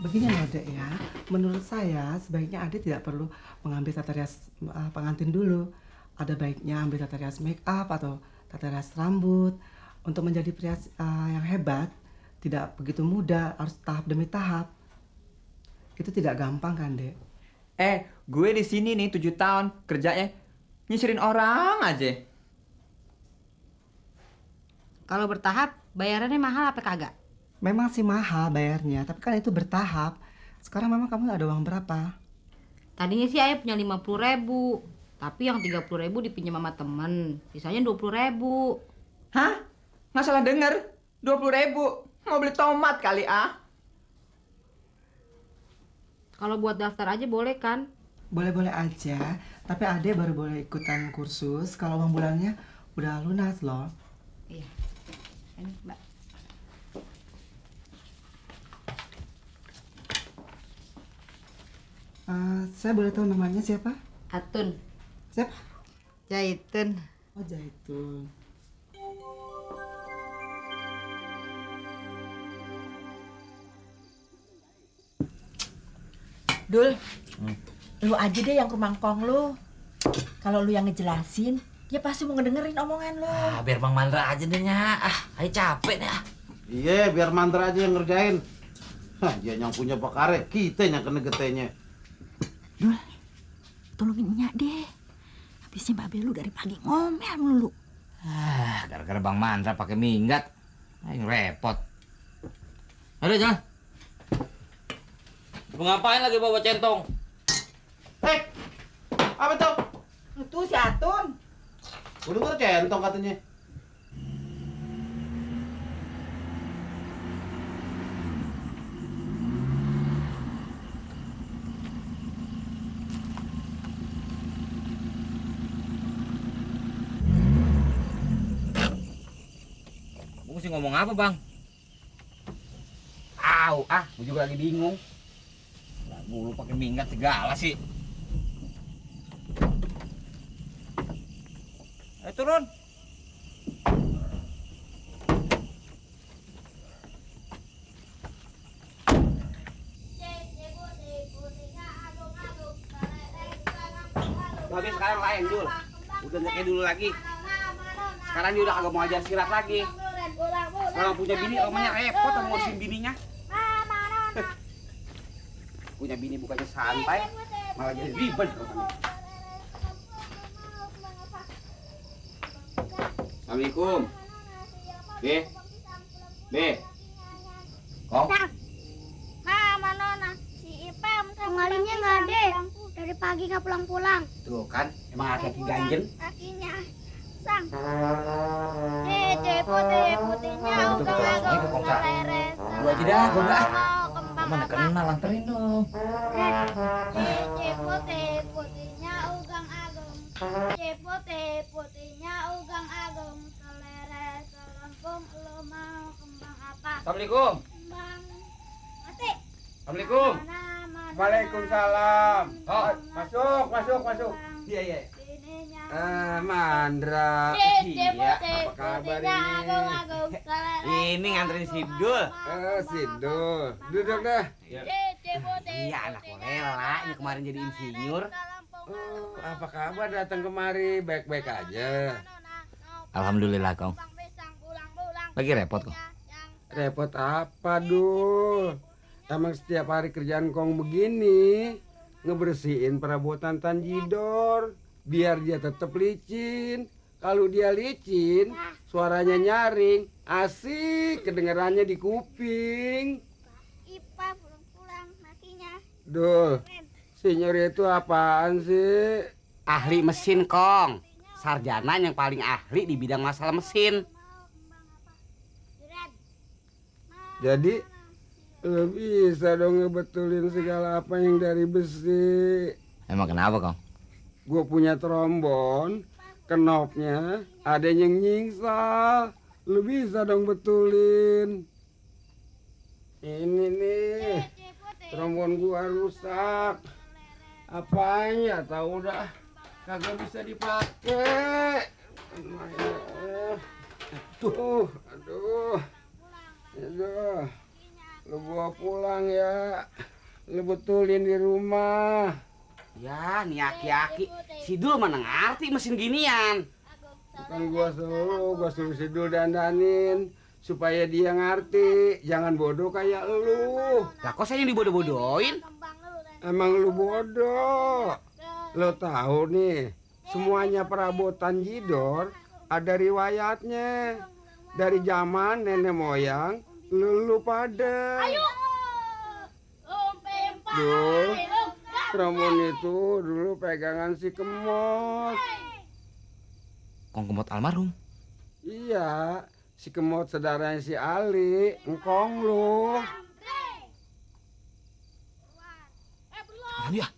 Begini loh Dek ya, menurut saya sebaiknya Ade tidak perlu mengambil tata rias pengantin dulu. Ada baiknya ambil tata rias make up atau tata rias rambut. Untuk menjadi pria yang hebat, tidak begitu mudah, harus tahap demi tahap. Itu tidak gampang kan Dek? Gue di sini nih 7 tahun kerjanya nyisirin orang aja. Kalau bertahap, bayarannya mahal apa kagak? Memang sih mahal bayarnya, tapi kan itu bertahap. Sekarang memang kamu ada uang berapa? Tadinya sih ayah punya 50.000, tapi yang 30.000 dipinjam sama temen, sisanya 20.000. Hah? Nggak salah denger, 20.000. Mau beli tomat kali ah? Kalau buat daftar aja boleh kan? Boleh-boleh aja, tapi Ade baru boleh ikutan kursus kalau uang bulannya udah lunas loh. Iya. Ini Mbak. Saya boleh tahu namanya siapa? Atun. Siapa? Jaitun. Oh, Zaitun. Dul, lu aja deh yang ke mangkong lu. Kalau lu yang ngejelasin, dia pasti mau ngedengerin omongan lu. Biar Bang Mandra aja deh, Nya. Ayo capek nih. Iya, biar Mandra aja yang ngerjain. Hah, dia yang punya bakare, kita yang kena getenya. Dul, tolongin Nyak deh. Habisnya Mbak Belu dari pagi ngomel mulu. Gara-gara Bang Mandra pakai minggat. Ayo repot. Ayo jangan. Mau ngapain lagi bawa centong? Apa tuh? Itu si Atun. Gue denger centong katanya. Gue mesti ngomong apa, Bang? Gue juga lagi bingung. Lu pakai minggat segala sih. Ayo turun. Habis sekarang lain Jul. Udah nggak kayak dulu lagi. Sekarang dia udah kagak mau ajar silat lagi. Kalau punya bini omanya repot sama ngurusin bininya. Punya bini bukannya santai, malah jadi ribet. Assalamualaikum. Kong. Mama Nona, si Ipem pengalinya nggak ada. Dari pagi nggak pulang-pulang. Tuh kan, emang kaki ganjen. Kakinya sang. Putih-putihnya udah agak leres. Gua aja dah, gua enggak. Mana kenal, anterin dong. Putihnya ugang ageng. Putihnya ugang ageng. Seleres selempung, lo mau kembang apa? Assalamualaikum. Kembang mati. Assalamualaikum. Waalaikumsalam. Oh, masuk. Iya. Mandra. Iya. Apa kabar ini? Ini nganterin si Abdul. Sidul. Duduk dah. Iya, anak Lela. Ini kemarin jadi insinyur. Oh, apa kabar datang kemari? Baik-baik aja. Alhamdulillah, Kong. Lagi repot, Kong. Repot apa, Dul? Emang setiap hari kerjaan Kong begini, ngebersihin perabotan Tanjidor biar dia tetap licin. Kalau dia licin, suaranya nyaring, asik kedengarannya di kuping. Ipa pulang-pulang lakinya. Dul, senior itu apaan sih? Ahli mesin, Kong. Sarjana yang paling ahli di bidang masalah mesin. Jadi lo bisa dong ngebetulin segala apa yang dari besi. Emang kenapa, Kong? Gue punya trombon, knopnya ada yang nyingsal. Lo bisa dong betulin. Ini nih, trombon gua rusak. Apanya tahu dah, kagak bisa dipakai. Aduh. Lo gua bawa pulang ya. Lu betulin di rumah. Ya, nih aki-aki. Sidul mana ngerti mesin ginian. Bukan gua suruh si Dul dandanin supaya dia ngerti, jangan bodoh kayak lu. Lah kok saya yang dibodoh-bodohin? Emang lu bodoh. Lu tahu nih, semuanya perabotan Jidor ada riwayatnya. Dari zaman nenek moyang lu pada. Dul, Ramon itu dulu pegangan si Kemot. Kong Kemot almarhum. Iya, si Kemot saudaranya si Ali, engkong lu. Alam ya.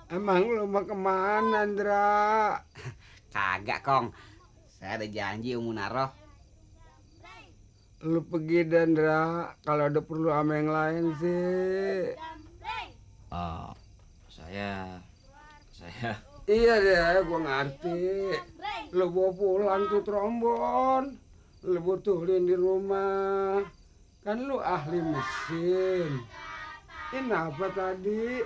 Emang lu mau kemana, Ndra? Kagak, Kong. Saya ada janji Om Munaroh. Lu pergi dan Ndra, kalau ada perlu sama yang lain sih. Oh, saya Iya deh, gua ngerti. Lu bawa pulang tuh trombon. Lu betulin di rumah. Kan lu ahli mesin. Ini apa tadi?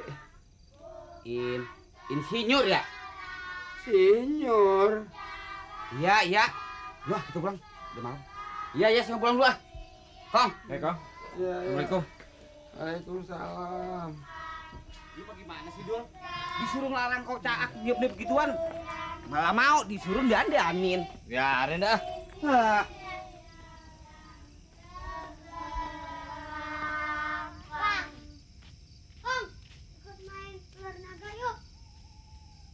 Insinyur ya? Sinyur. Iya, iya. Wah, kita pulang. Udah malam. Iya, iya, saya pulang dulu ah. Kong. Kong. Ya, Assalamualaikum. Waalaikumsalam. Ini bagaimana sih, Dul? Disuruh ngelarang kau caak diep-diep begituan. Malah mau disuruh dandanin. Biarin dah. Hah. Kong, ikut main ular naga yuk.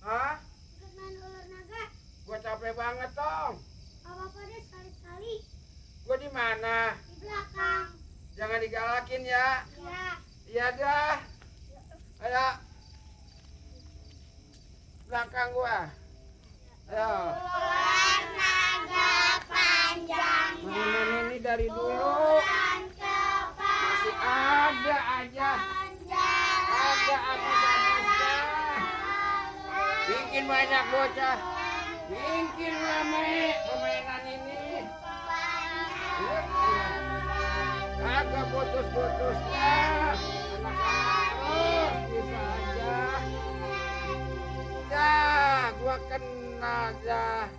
Hah? Ikut main ular naga. Gua capek banget, Tong. Apa-apa deh sekali-sekali. Gua di mana? Di belakang. Jangan digalakin ya. Ya. Iya dah. Ayo. Belakang gua. Ayo. Ular naga panjang. Mana ini dari dulu. Masih ada aja. Ada habis-habisnya. Bikin banyak bocah. Bikin rame permainan ini. Agak putus-putusnya. Anak-anak terus bisa aja. Dah, gua kena dah.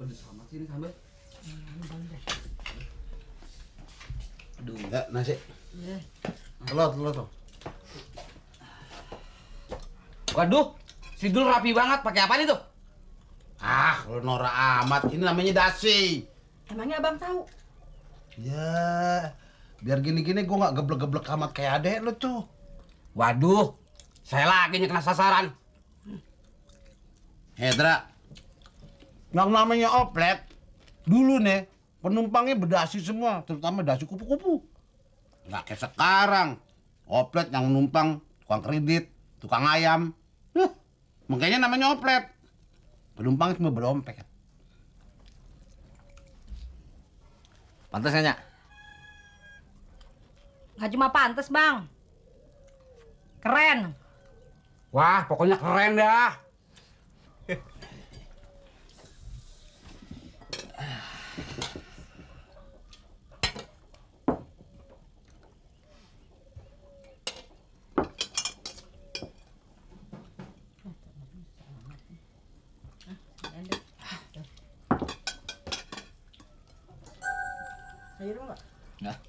Pedes amat sih ini sambal. Aduh, ya nasi. Telur tuh. Waduh, Sidul rapi banget. Pakai apa nih tuh? Ah, lu norak amat. Ini namanya dasi. Emangnya abang tahu? Ya, biar gini-gini gua nggak geblek-geblek amat kayak adek lu tuh. Waduh, saya lagi kena sasaran. Hedra, yang namanya oplet, dulu nih penumpangnya berdasi semua, terutama dasi kupu-kupu. Nggak kayak sekarang, oplet yang numpang tukang kredit, tukang ayam. Makanya namanya oplet. Penumpangnya cuma berdompet. Pantas nggak? Nggak cuma pantes, Bang. Keren. Wah, pokoknya keren dah. Sayur enggak? Nggak.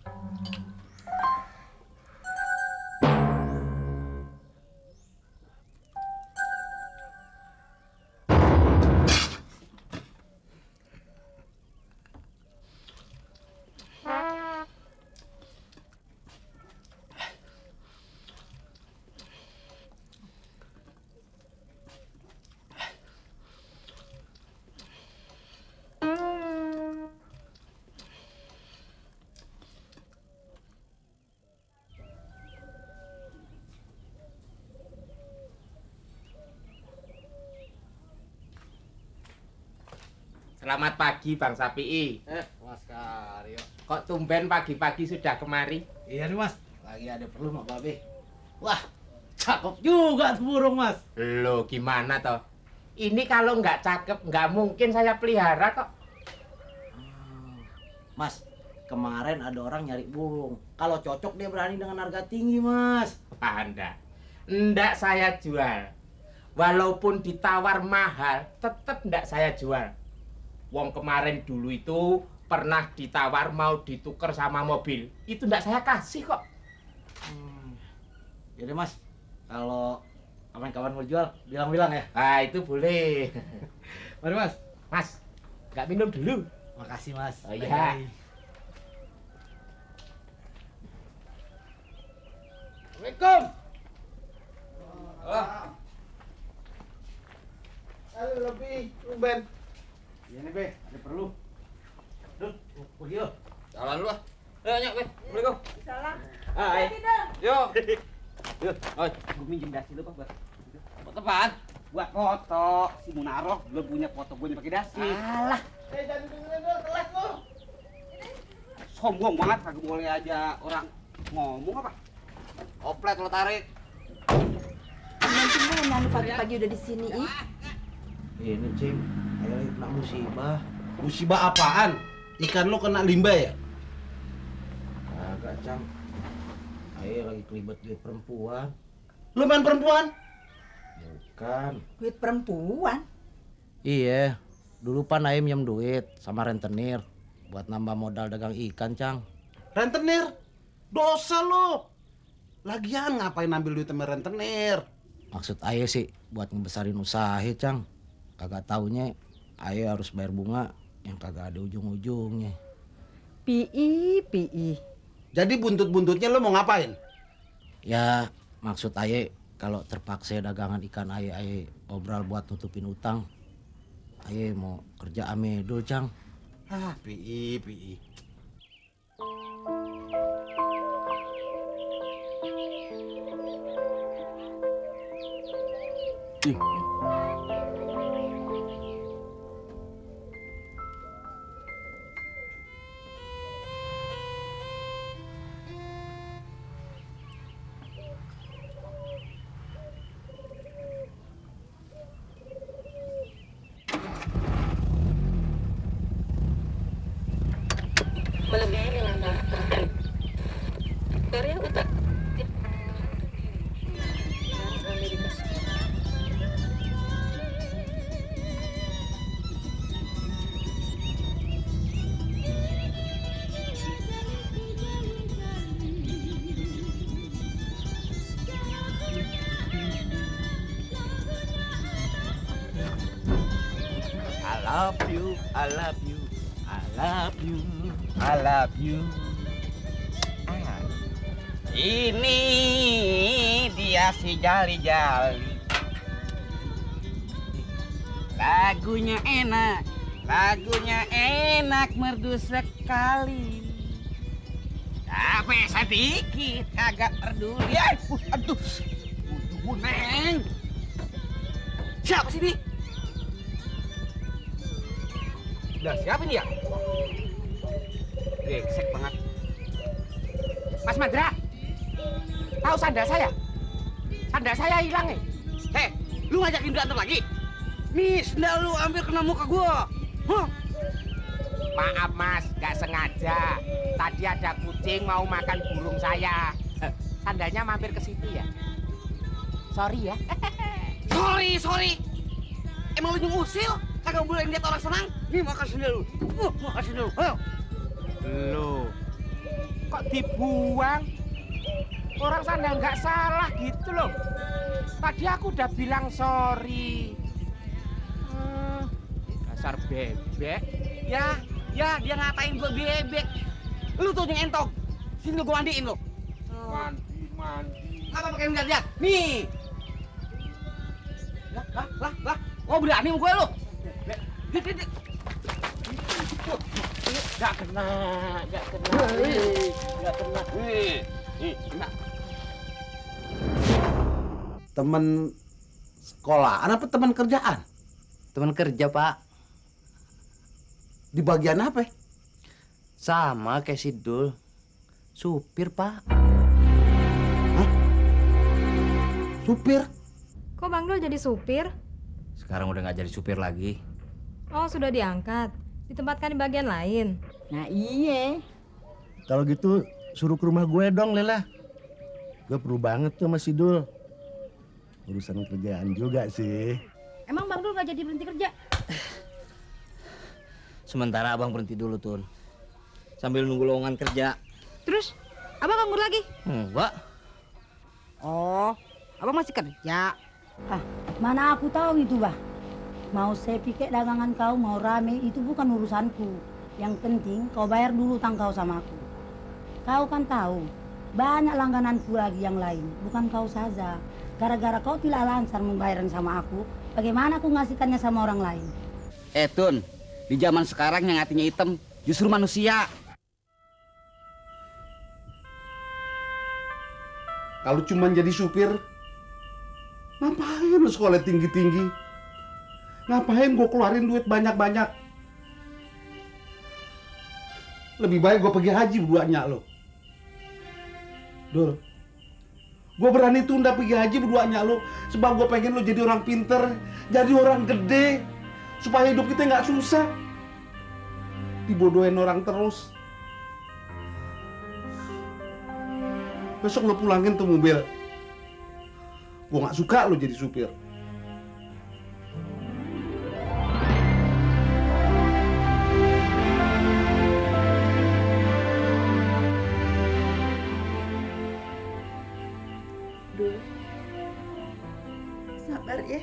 Selamat pagi Bang Sapii. Mas Karyo. Kok tumben pagi-pagi sudah kemari? Iya nih mas, lagi ada perlu sama Babe. Wah, cakep juga tuh burung mas. Loh gimana toh? Ini kalau nggak cakep nggak mungkin saya pelihara kok. Mas, kemarin ada orang nyari burung. Kalau cocok dia berani dengan harga tinggi mas. Wah, ndak saya jual. Walaupun ditawar mahal, tetap ndak saya jual. Wong kemarin dulu itu pernah ditawar mau ditukar sama mobil. Itu ndak saya kasih kok. Jadi mas, kalau kawan-kawan mau jual, bilang-bilang ya. Ah itu boleh. Mari mas. Mas, nggak minum dulu. Makasih mas. Oh iya. Assalamualaikum. Halo lebih, Ben. Iya nih Be, ada perlu. Dud, pergi lo. Jalan dulu ah. Nyok, Be. Assalamualaikum. Salam. Hai. Yuk. Yuk, oi, gue minjem dasi lu, Pak, buat. Foto apaan? Buat foto. Si Munaroh belum punya foto gue pakai dasi. Alah, Jangan dengerin dulu, telat lu. Sombong banget, kagak boleh aja orang ngomong apa? Oplet lo tarik. Nanti mana pagi-pagi udah di sini ih. Ini Cing, ayo lagi kena musibah. Musibah apaan? Ikan lo kena limbah ya? Agak Cang. Ayo lagi kelibet duit perempuan. Lo main perempuan? Bukan. Duit perempuan. Iya, dulu pan Ayo minjem duit sama rentenir buat nambah modal dagang ikan, Cang. Rentenir? Dosa lo. Lagian ngapain ambil duit sama rentenir? Maksud Ayo sih buat ngebesarin usaha, Cang. Kagak taunya Ayo harus bayar bunga yang kagak ada ujung-ujungnya. Pi. Jadi buntut-buntutnya lo mau ngapain? Ya, maksud Ayo kalau terpaksa dagangan ikan Ayo obral buat nutupin utang. Ayo mau kerja amedul, Cang. Ah, Pi. I love you. Ah. Ini dia si Jali-Jali. Lagunya enak, merdu sekali. Tapi sedikit agak peduli. Aduh, Neng. Siapa sih ini? Udah siapa ini ya? Brengsek banget. Mas Mandra, tahu sandal saya? Sandal saya hilang nih. Hei, lu ngajakin berantem lagi? Nih, sandal lu ambil kena muka gua. Huh? Maaf mas, gak sengaja. Tadi ada kucing mau makan burung saya. Sandalnya mampir ke situ ya. Sorry ya. Sorry. Emang lu usil? Kagak boleh lihat orang senang? Nih makan sendal lu. Makan sendal lu. Ayo. Loh, kok dibuang? Orang Sandal nggak salah gitu loh. Tadi aku udah bilang sorry. Dasar bebek. Ya, dia ngatain gua bebek. Lu tuh yang entok. Sini lu gua mandiin lu. Mandi. Apa pakai lihat? Nih. Lah. Oh berani sama gue lu. Nggak kena. Nih, kena. Temen sekolahan apa teman kerjaan? Teman kerja, Pak. Di bagian apa? Sama kayak si Dul. Supir, Pak. Supir? Kok Bang Dul jadi supir? Sekarang udah nggak jadi supir lagi. Oh, sudah diangkat. Ditempatkan di bagian lain. Nah iya. Kalau gitu suruh ke rumah gue dong, Lela. Gue perlu banget tuh sama si Dul. Urusan kerjaan juga sih. Emang Bang Dul nggak jadi berhenti kerja? Sementara abang berhenti dulu, Tun. Sambil nunggu lowongan kerja. Terus, abang nganggur lagi? Enggak. Oh, abang masih kerja. Mana aku tahu itu, Bah. Mau saya pikir dagangan kau mau rame itu bukan urusanku. Yang penting kau bayar dulu utang kau sama aku. Kau kan tahu, banyak langgananku lagi yang lain, bukan kau saja. Gara-gara kau tidak lancar membayaran sama aku, bagaimana aku ngasihkannya sama orang lain? Tun, di zaman sekarang yang hatinya hitam justru manusia. Kalau cuma jadi supir, ngapain lu sekolah tinggi-tinggi? Ngapain gue keluarin duit banyak-banyak? Lebih baik gue pergi haji berduanya lo. Dul, gue berani tunda pergi haji berduanya lo, sebab gue pengen lo jadi orang pinter, jadi orang gede, supaya hidup kita nggak susah. Dibodohin orang terus. Besok lo pulangin tuh mobil. Gue nggak suka lo jadi supir. Dul, sabar ya.